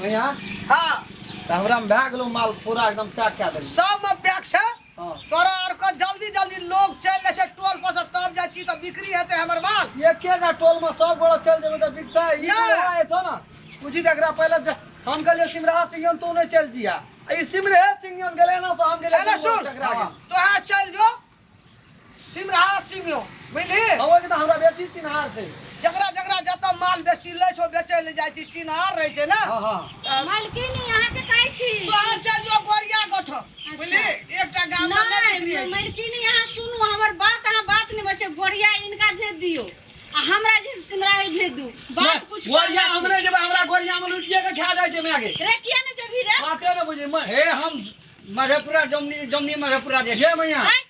भैया हाँ तऽ हमरा मे भए गेलौ माल पूरा एकदम पैक कए देली सब में पैक छै हाँ। तोरा आर के जल्दी जल्दी लोग चलि जाइ छै टोल पर से तब जाइ छी तऽ बिक्री हेतै हमर माल एकेटा टोल में सब गोड़ा चल जेबै तऽ बिकतै ई नहि। बुढ़वा जे छौ ने बुझी तऽ एकरा पहिले हम कहलियै सिमराहा सिंघन तू नहि चलि जिया आ ई सिमरे सिंघन गेलै ना से हम गेलियै एने सुन टकरा गेल तोहे चलि जो सिमराहा सिंह बुझली हँ ओहिके तऽ हमरा बेसी चिन्हार छै जकरा जकरा जतऽ माल बेसी लै छौ बेचै लए जाइ छी चिन्हार रहै छै ने हँ हँ तऽ मालकिनी अहाँके कहै छी तोहर चल जो गोरिया गोठ बुझली एकटा गाम में नहि बिक्री नहीं होइ छै मालकिनी अहाँ सुनू हमर बात अहाँ बात नहीं बचे गोरिया इनका भेज दियो आ हमरा जे सिमराही भेज दू बात कुछ गोरिया करना हम छै। नहि जेबै हमरा गोरिया में लुटिए के खा जाइ छै माय गे रे किया नहीं जेबही रे बाते नहि बुझै मैं हे हम मधेपुरा जमनी जमनी मधेपुरा जे ये मैया आँय?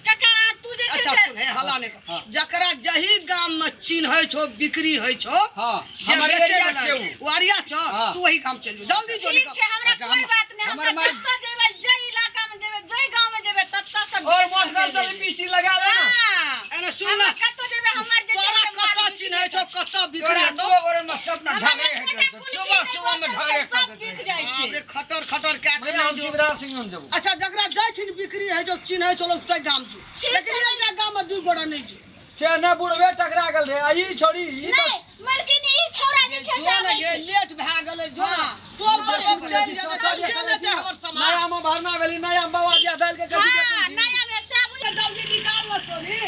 काका तू जे छै अच्छा से सुन हे हल्ला नहि कर। हाँ। जकरा जही गाम में चिन्है छौ बिक्री होइ छौ हाँ जे हमर बेचै एरिया वला छै उ। ओ अरिया छौ हाँ। तू वही गाम चलि जो जल्दी जो ठीक निकल छै हमरा अच्छा, कोई बात नहीं हमर हम माय- जतऽ जेबै जै इलाका में जेबै जै गांव में जेबै ततऽ सब और बेच कऽ मोटगर चलि से जेबै। पीसी लगा ले ना हाँ। एने सुन हमरा ना कतऽ जेबै हमर जे छै तोरा से माल कतऽ बिक्री चिन्है छौ कतऽ बिक्री तोरा हेतौ दू गोरे में सब ना हमर झगड़े एकोटा हेतै कुल्फी सुबह नहि सुबह में बचल झगड़े छै, सब करैत बिक रहै। जाइ छै बाप रे खटर खटर कए के मैया नहि हम जो शिवराज सिंह जेबो अच्छा जकरा जाइ छिन बिक्री होइ छौ चिन्है छौ लोक तै गाम जो ठीक लेकिन छै। एकटा गाम में दू गोरा नहि जो से ने बुढ़वे टकरा गेल रे आ ई छोड़ी ई तऽ नहीं मालकिनी ई छौड़ा जे छै से जो ने आबै गे छै। लेट भए गेलै जो हाँ। टोल पर लोग चलि जेतै तब के लेतै हमर सामान नया में भरना भेली नया में बाबा जी डाल के कथी हाँ, नया में से आबै छै। जल्दी निकाल न सोनी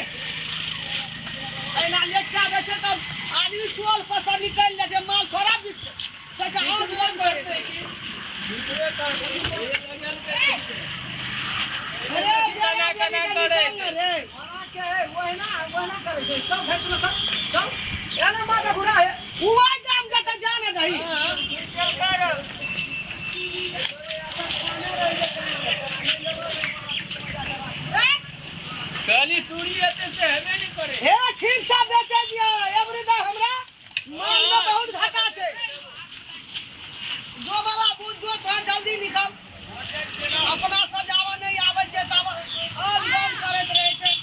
एना लेट कए दै छै तब आदमी टोल पर से निकलि जाइ छै माल थोड़ा बिकतै सबटा और बंद करे अरे बेरा बेरी के निकाल न रे उ आइ गाम जतऽ जा न दही कहली सूरी हेतै से हेबे नहि करै हे ठीक से बेचै दिअ एबरी दा हमरा माल में बहुत घाटा छै जो बाबा बुझ जो थोड़ा जल्दी निकल अपना सजावा नहीं आबै छै तब आज गाम करैत रहै छै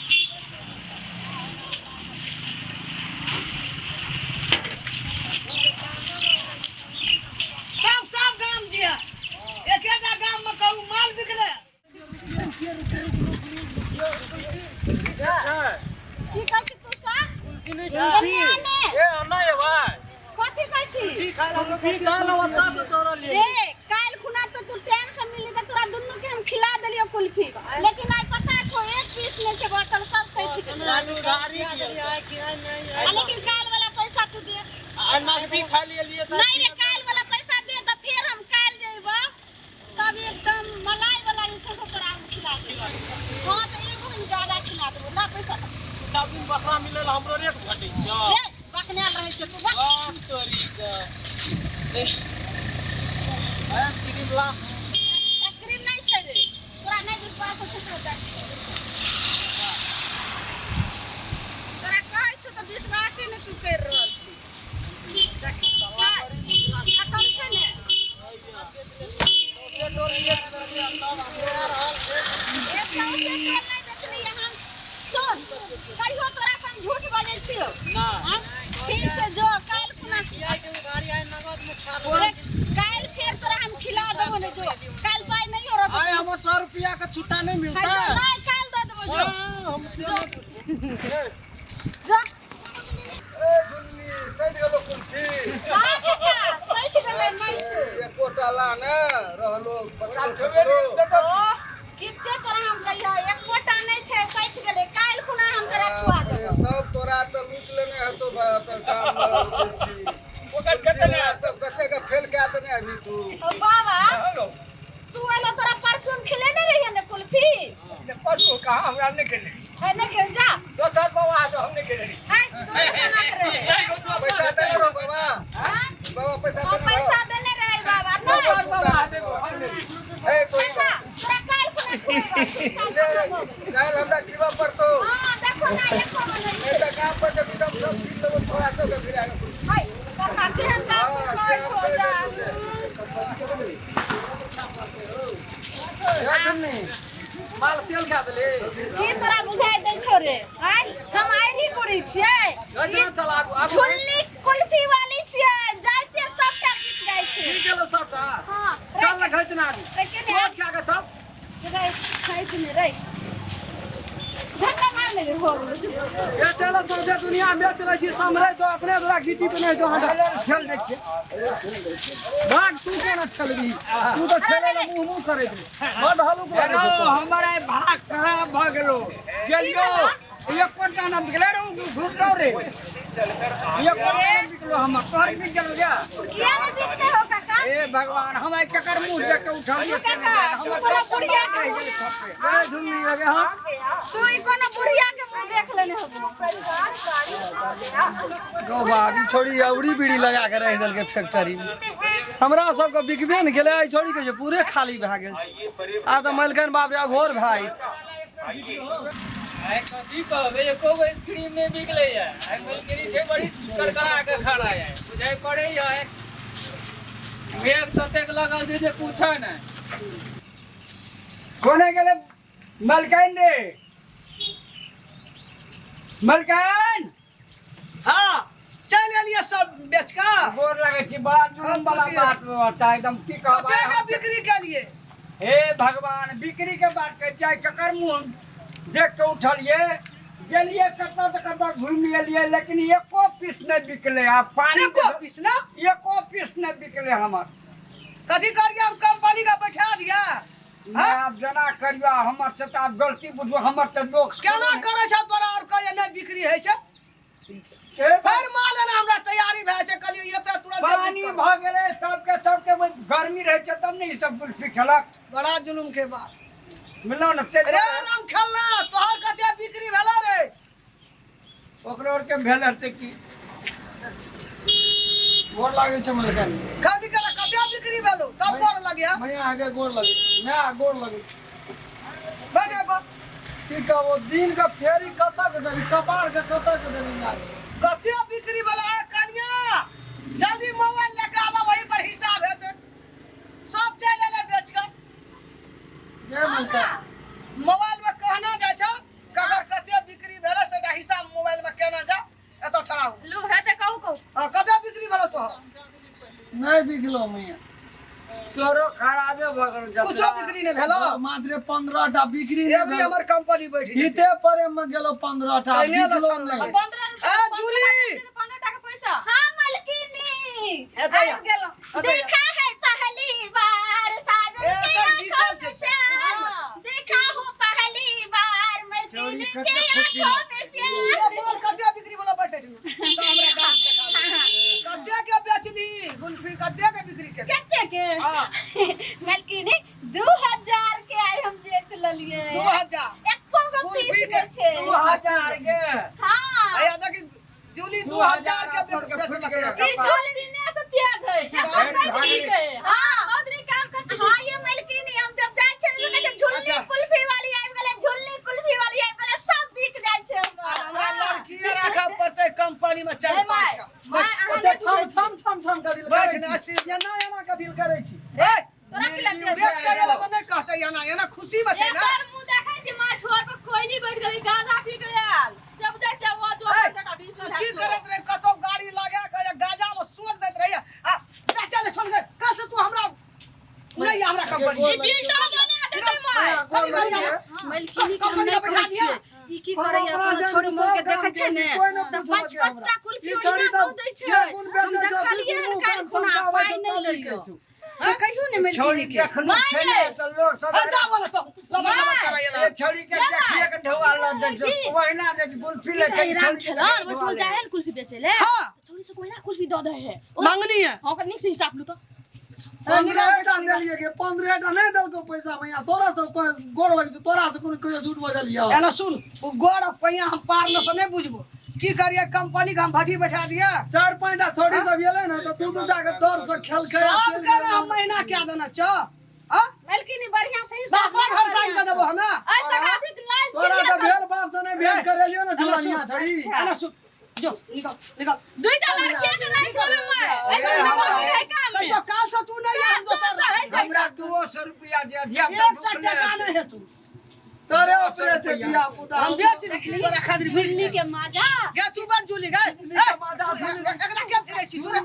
सब सब गाम जिया एकेटा गाम में कहू माल बिकले की कहै छी तू सब ए अन्ना ये भाई कथी कहै छी रे काल्हि खुना तऽ तू टाइम से मिलली तऽ तोरा दुनू के हम खिला देलियो कुल्फी लेकिन आइ पता छौ एक पीस नहि छै बचल सब सैठ गेलै आ लेकिन काल्हि वाला पैसा तू दे नहीं रे काल्हि वाला पैसा दे तऽ फेर हम काल्हि जइबो तब एकदम मलाई वाला जे छै से तोरा हम खिला देबो हाँ तऽ एगो हम ज्यादा खिला देबो ला पैसा दे। दिन बकरा मिलल हमरो रे घटै छै रे बकनेल रहै छै तू बक बाप तोरी के आइसक्रीम ला आइसक्रीम नहीं छै रे तोरा नहीं विश्वास हो छै तो देख तोरा कहै छौ तऽ विश्वासे नहि तू करि रहल छी देख, छै खतम छै ने ए सौंसे टोल नहि बेचलियै हम सुन कहियो तोरा संग झूठ बजै छियौ आँय? ठीक छै जो काल्हि खुना काल्हि फेर तोरा हम खिला देबो ने जो काल्हि पाइ नहीं हो रहतो आय हमर 100 रुपया के छुट्टा नहीं मिलता जो नहीं काल्हि दऽ देबो जो हाँ, हम से जो जो ए झुन्नी सड़ि गेलो कुल्फी हाँ काका सठि गेलै नहि छै एकोटा ला ने रहलो बचलो खचलो ओ किते तोरा हम कहियो एकोटा नहि छै सठि गेलै काल्हि खुना हम तोरा खुआ बाप रे, देबो सब तोरा तऽ लूटि लेने हेतो बा तऽ काम मे कुल्फी ओकर कुल्फी कते वाला सब कते के फेल कए देने अभी तू ओ बाबा तू एलो तोरा परसू हम खिलेने रहियै ने कुल्फी परसू कहाँ हमरा नहि खेले है नहि खेल जा दोसर बाबा तो हम नहि खेले है तू ऐसा ना करे रे पैसा देने रहो बाबा हाँ? बाबा पैसा हाँ, देने रहो पैसा देने रहे बाबा नहीं बाबा देखो हम नहि ए तो पैसा तोरा काल्हि खुना खुएबो ले काल्हि हमरा गिरबऽ पड़तौ हाँ देखो ना एको गो नहीं नहि तऽ काम पर जब एकदम सब छीन लेबो थोड़ा तो के फिर आगे है काका केहन बात हाँ से कहै हम छौ कहि जा दै माल सेल कए देले की तोरा बुझाइ दै छौ रे आँय हम आइरी कुड़ी छियै चल चल आगू आगू झुल्ली कुल्फी वाली छियै जाइते सबटा बिक जाइ छै। की गेलो सबटा? हाँ। चल ने घचना आगू। रखे ने। कोट क्या के सब? रे खाइ ने रे, धक्का मार ले रे, हो गेलो, चुप। बेचै लए सौंसे दुनिया बेच लै छी, सम्हरै छौ अपने तोरा गिटी पे नहि छौ। ठेल दै छियै। भाग, तू केना ठेलबही? तू तऽ ठेलै लए मुँह मुँह करैत रही, बड हलुक लगै छौ तोरा। हमर आइ भाग खराब भऽ गेलो, गेलियो एको टा ना बिकले रे, झूठो रे, एको टा ना बिकलो हमर। तोहर बिक गेल गया? किया नहि बिकते हो काका? हे भगवान, हम आइ केकर मुँह देख के उठलियै? काका, तू कोनो बुढ़िया के मुँह गए झुमनी लगे हम। तू ई कोनो बुढ़िया के मुँह देख लेने होबो। गौ बाबी, छोड़ी अउरी बीड़ी लगा के रख देलकै फैक्ट्री में। हमरा सबके बिकबे ने गेलै। एहि छोड़ी के जे पूरे खाली भए गेल छै। आब तऽ मलकन बाप रे अघोर भए जेतै। आइ कथी कहबै, एको गो आइसक्रीम नहि बिकलै ये आइ। मलकिनी छै बड़ी कड़कड़ा के खड़ा है, बुझाइ पड़ै है मेघ ततेक लगल छै जे पूछऽ नहि। कोने गेलै मलकाइन रे? मलकाइन! हाँ, चलि एलियै सब बेच कऽ। गोर लगै छी। बड़ा जुलुम वाला खुशी बात व्यवस्था एकदम, की कहबै। कते के बिक्री केलियै? हे भगवान, बिक्री के बात कहै छियै, ककर मुँह देख के उठलियै? गेलियै कतऽ तऽ कतऽ घुमि एलियै, लेकिन एको पीस नहि बिकलै। आ पानी एको पीस ना? एको पीस नहि बिकलै हमर। कथी करियै, हम कंपनी के बैठा दिया? नहि, आब जेना करियौ, हमर से तऽ आब गलती बुझू, हमर तऽ दोष। केना करै छ तोरा और कहिया नहि बिक्री होइ छै? ए, फेर माल एना हमरा तैयारी भए छै, कहलियै एतऽ तुरंत पानी भऽ गेलै सबके, सबके गर्मी रहै छै तब ने ई सब कुल्फी खेलक। बड़ा जुलुम के बात। मिलौ ने ते। रे राम खेलना, तोहर कते बिक्री भेला रे? ओकरो आरके भेल हेतै की। गोर लागै छै मलकन। खाली करा, कते बिक्री भेलो तब गोर लगिया। मैया, अहाँके गोर लगै, माय गोर लगै। बैठ बा। की कहबो, दिन के फेरी कतऽ के देबी, कपार के कतऽ के देबी माय? कते बिक्री भेला? ए कनिया, जल्दी मोबाइल लेके आबा, वही पर हिसाब हेतै। सब चलि एलै बेच कऽ। गे मलकन, मोबाइल में कहना जाइ छै ककर कते बिक्री भेलै, सेटा हिसाब मोबाइल में केना जा। एतऽ ठड़ा हो। लू हेतै, कहू कहू। हाँ, कते बिक्री भेलो तोहर? नहि बिकलो मैया। तोरो खराबे भऽ गेल जतरा। कुछो बिक्री नहि भेलो? मात्र 15 टा बिक्री नहि एवरी भेल। हमर कंपनी बैठ जेतै। हिते प्रेम में गेलो 15 टा एहने बिकलो लक्षण नहि। लगै छै। 15 रुपया। ए, जूली! 15 टाका पैसा। हाँ मलकिनी, एतऽ आ। आबि गेलहुँ। एतऽ आ। देखा है पहली बार साजन ए, के एकर आंखों बीतल में छै, प्यार, देखा हूँ पहली बार मलकिनी छौरी के कते खुशी। आंखों में प्यार। बोल, कते बिक्री वाला? बैठे छी तऽ हमरा डांस देखा। कते के बेचली गुल्फी, कते के बिक्री केली? कते के? हाँ। मलकिनी, 2000 के आइ हम बेच लेलियै। 2000? एको गो कुल्फी पीस के नहि छै। 2000 के? हाँ। हैया देखी जूली, 2000 के बेचलकै। ई झुलनी से प्याज है। हाँ, बहुत नीक काम कर छै। हाँ ये मलकिनी, हम जब जाइ छै तऽ कहै छै झुलनी कुल्फी वाली आबि गेलै, झुलनी कुल्फी वाली आबि गेलै, सब बिक जाइ छै हमर। हमरा लड़की राखऽ पड़तै कंपनी में चारि पाँच टा। ओते छम छम छम छम कथी लए बैठ करै ने, छी? अस्थिर। एना एना कथी लए करै छी? ए, तोरा की लगतै? बेच के एलो तऽ नहि कहतै एना एना, खुशी में छै ने। एकर मुंह देखै छी, मार ठोर पर कोयली बैठ गेलै, गांजा पी के आयल सब जाइ छै ओ जो ए, टटा पी तू की करैत रहे? कतौ गाड़ी लगा के या गाजा में सोट दैत रही आ बेचै ले छोड़ दे। कल से तू हमरा नहीं, हमरा कंपनी ई बिल्डो बना देतै माय। कथी करिया? मलकिनी के हम कंपनी नहि के बैठा कहै दिया। छियै, ई की करैया? हम कोनो अपना छोरी जान सबके सब देखै काम छै ने केली, कोइ नहि तऽ पूछलकै पाँच पाँच हमरा। टा कुल्फी ई छोरी ओहिना तऽ दऽ दै छै। जे गुण हम बेचै छै, देखलियै हन दू काल्हि कान खुना चमकाबै पाइ छै, नहि तब लैयो बिकै छौ। से कहियौ ने छौरी मलकिनी के। देखलू छै ने तऽ लोक सब जा बोले तो लबर लबर करैया। ए, छौरी के देखिए के ढौआ लऽ दै छै, ओहिना दै छै कुल्फी लै छै। राम छौरी के खेलन ढौआ ओहिठाम लै जाइ है ने कुल्फी बेचै ले। हाँ। छौरी से कोहिना कुल्फी दऽ दै है। मंगनी है। हाँ, ओकर नीक से हिसाब लू तऽ। 15 टा देलियै के 15 टा नहि देलकौ पैसा मैया। तोरा से कोइ गोर लगै छौ, तोरा से कोनो कहियो झूठ बजलियौ? एना सुन, ओ गोड़ आ पैया हम पार न से नहीं बुझबो। की करिए, कंपनी के हम भट्ठी बैठा दिया? चारि पाँच टा छौड़ी सब एलै ने तऽ दू दू टा के दर से खेलकै आ सब चलि के गेलै। हम महीना क्या देना छौ? हाँ, मलकिनी, बढ़िया से हिसाब बाप घर साइन कर देबो हमे। ऐ सगाथिक लाइफ। तोरा तऽ भेल बाप से नहि भेंट करेलियौ ने झुलनिया छौड़ी। एना सुन, जो निकल निकल। दुईटा लड़की के राखि लेबै माय, ऐसे नौकरी है काम में। तो काल से तू नहीं आ, हम दोसर राख। हमरा 200 रुपया दिया, धिया पुता एक टा टका नहीं है तू। तोरे ऊपरे छै धिया पुता। हम बेच लै छी तोरा खातिर बिक झुल्ली के मजा। गे तू बड़ जुली गे। झुल्ली के मजा, एकरा के फिरै छी तोरा?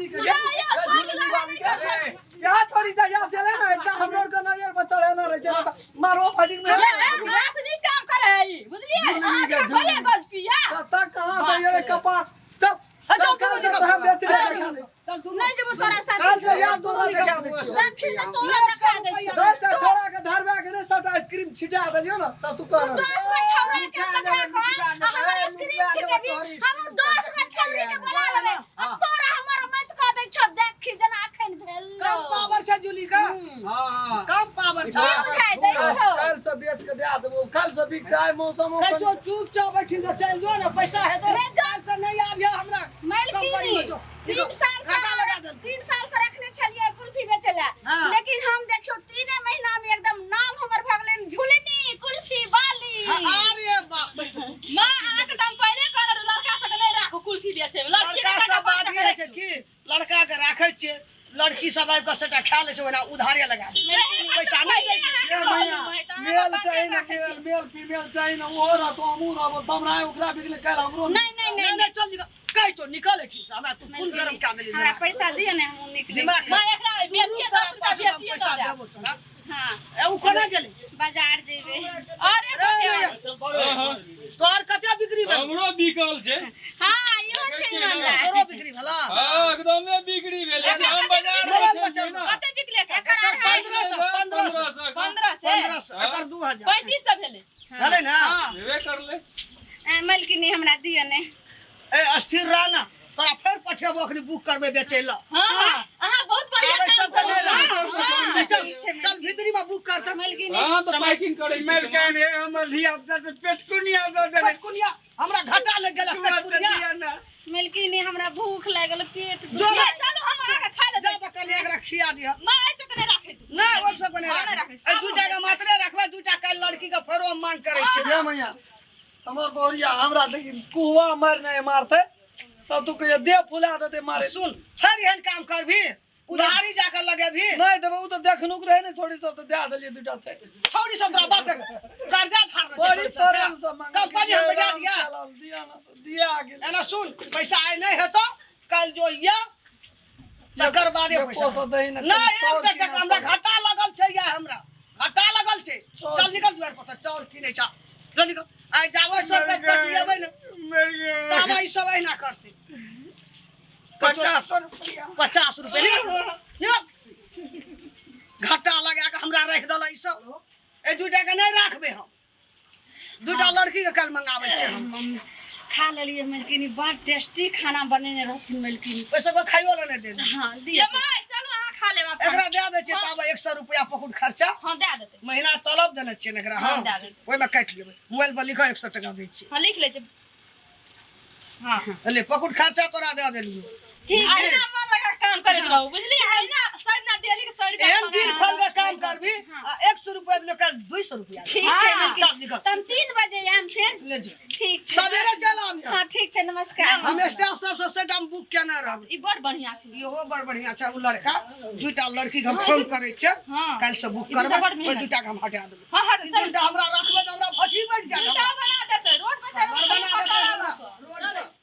यहाँ छोड़ी जा, यहाँ से ले ना, इतना हमरो के नजर पर चढ़े ना रहे छै, मारो फटिक में। अहाँ से नीक काम करे है ई, बुझलियै? अहाँ के थोड़े गज पिया। कतऽ कहाँ से ये रे कपार, चल चल, चल, चल, चल, चल, हम बेच ले देखा दे। चल तू नहीं जेबो तोरा साथे। कल से याद तोरा देखा दे। देखी ने तोरा देखा दै छियौ। 10 टा छोड़ा के धरबा के रे सबटा आइसक्रीम छिटा देलियो ना, तब तू तू कह। 10 गो छौड़ा के पकड़ा कऽ आ हमर आइसक्रीम छिटेबी? हम 10 गो छौड़ी के बोला लेबै आ तोरा हमर मत कह दै छौ। देखी जेना अखन भेल। कम पावर छै जुली का। हाँ। कम पावर छै। की बुझाइ दै छौ? कल से बेच के दे देबो, कल से बिकते आइ मौसम। कहै चुपचाप बैठी से चल जो ने, पैसा हेतौ। रे जो। काल्हि से नहीं आबियौ हमरा कंपनी में। मालकिनी जो 3 साल से घाटा लगा देल। 3 साल से रखने छलियै कुल्फी बेचै लए। हाँ। लेकिन हम देखियौ 3 महीना में एकदम नाम हमर भऽ गेलै झुलनी कुल्फी वाली। अरे बाप रे। माँ, अहाँके तऽ हम पहिले कहने रहौं, लड़का सबके नहि राखू कुल्फी बेचै मे, लड़की लड़का सब बात ई होइ छै कि लड़का के राखै छियै, लड़की सब आबि कऽ सबटा खा लै छै, ओहिना उधारे लगा दै छै, पैसा नहि दै छै। ये भैया, मेल चाही ना, मेल, मेल फीमेल चाही ना, ओहो रहतो, हमहूँ रहबो, तब रहे ओकरा बिकले, काल्हि हमरो। नहीं नहीं नहीं नहीं। नहीं, चल निकल, कहै छौ निकल एहिठाम से, हमरा तू खून गरम कए देली। हमरा पैसा दिअ ने, हम निकलै दिमाग छी। माँ, एकरा बेचिए तोरा 10 रुपया पाँच बेचिए पैसा दऽ देब। देबो तोरा। हाँ। ए, उ कोना गेलै? बाजार जेबै। अरे रे, तोहर कते बिक्री भेल? हमरो बिकल छै। हाँ, इहो छै ईमानदार। तोरो बिक्री भेला? हाँ, एकदमे बिक्री भेलै। हम बाजार मोबाइल मे पर छै चल। ने। कते बिकले? एकर अढ़ाई 1500, 1500। 1500। 1500, एकर 2000। 3500 भेलै। भेलै ने? हेबे करलै। ए, मालकिनी, हमरा दिअ ने। ए, स्थिर रह ना, तोरा फेर पठेबो, अखनी बुक करबै बेचै लए। हाँ हाँ, अहाँ बहुत बढ़िया आबै काम सबके करै नहि छी। रहै। चल चल, भीतरी में बुक कर। मालकिनी। हाँ, तऽ पैकिंग करै छी। मेलकान हे हमर धिया पुता तऽ पेटकुनिया दऽ देने। पेटकुनिया हमरा घाटा लागि गेल। पेटकुनिया। दिया ना। मालकिनी, हमरा भूख लागल, पेट जो ये, चलू, हम अहाँके खाय लए जा दै छी। तऽ कनि एकरा खिया दिह। माँ, ऐसे के नहि राखै तू। नहि, ओहि सबके नहि हाँ, नहि राखबै। राखै। एहि दूटा के मात्रे राखबै, दूटा काल्हि लड़की के फेरो हम मांग करै छियै। ये मैया, हमर बहुरिया हमरा देखी कुहवा मारि नहि मारतै तब तू कहिया देह फुला देतै मारे। सुन, फेर एहन काम करबी, उधारी जाके लगेबी? नहि देबै। ओ तऽ देखनुक रहै ने छोड़ी सब, तऽ दए देलियै दूटा चारि। छौड़ी सब तोरा बाप के कर्जा धार। बड़ी प्रेम से मांगल। कंपनी हम बजा दिया। दिया ना तऽ दिया गेल। एना सुन, पैसा आइ नहि हेतौ, काल्हि जो या तकर बादे पैसा। एको सौ दही ने। नहि, चाउर एक टका कीनऽ हमरा पड़त। घाटा लगल छै, या हमरा घाटा लगल छै। चाउर। चल निकल दुआर पर से, चाउर किनै छ, चल निकल। आइ जाबै सबके पटिएबै ने, ताबे ई सब एहिना करतै। 50 रुपया। 50 रुपए। निकल निकल। घाटा लगा के हमरा राखि देल ई सब। एहि दूटा के नहि राखबै हम, दूटा लड़की के काल्हि मंगाबै छियै हम। खा लेलियै मालकिनी, बड़ टेस्टी खाना बनेने रहथिन मालकिनी। ओहि सबके खाइयो लए नहि देली। हाँ, ये दिअ। माँ, चलू, अहाँ खा लेब आब। एकरा दए दै छियै ताबे 100 रुपया पकड़ खर्चा। हाँ, दए देतै। महीना तलब देने छियै ने एकरा? हाँ, हाँ, दए देतै। ओहिमे काटि लेबै। मोबाइल पर लिखऽ, 100 टका दै छियै। हाँ, लिख लै छी। हाँ। ले, पकड़ खर्चा तोरा दए देलियौ। ठीक छै। अहिना मन लगा के काम करैत रहू, बुझलियै? अहिना सब ना डेली के 100 रुपया एहन दिल पगार। खोल के काम करबी आ 100 रुपया देलियौ, काल्हि 200 रुपया। ठीक छै। हाँ। मालकिनी। चल निकल। तऽ हम 3 बजे आयब फेर। ले जो। ठीक छै। सवेरे चल आबियौ। हाँ, ठीक छै, नमस्कार। हम स्टाफ सबसँ सेट हम बुक केने रहब। ई बड़ बढ़िया छै। इहो बड़ बढ़िया छै। ओ लड़का, दूटा लड़की के हम फोन करै छियै। हाँ। काल्हि से बुक ई दूटा करबै। बड़ मेहनत। ओहि दूटा के हम हटा देबै। हाँ हाँ, ई चल। दूटा हमरा राखबै तऽ हमरा भट्ठी बैठ जायत। दूटा हमरा बना देतै, रोड पर चल। घर बना देतै हमरा रोड पर।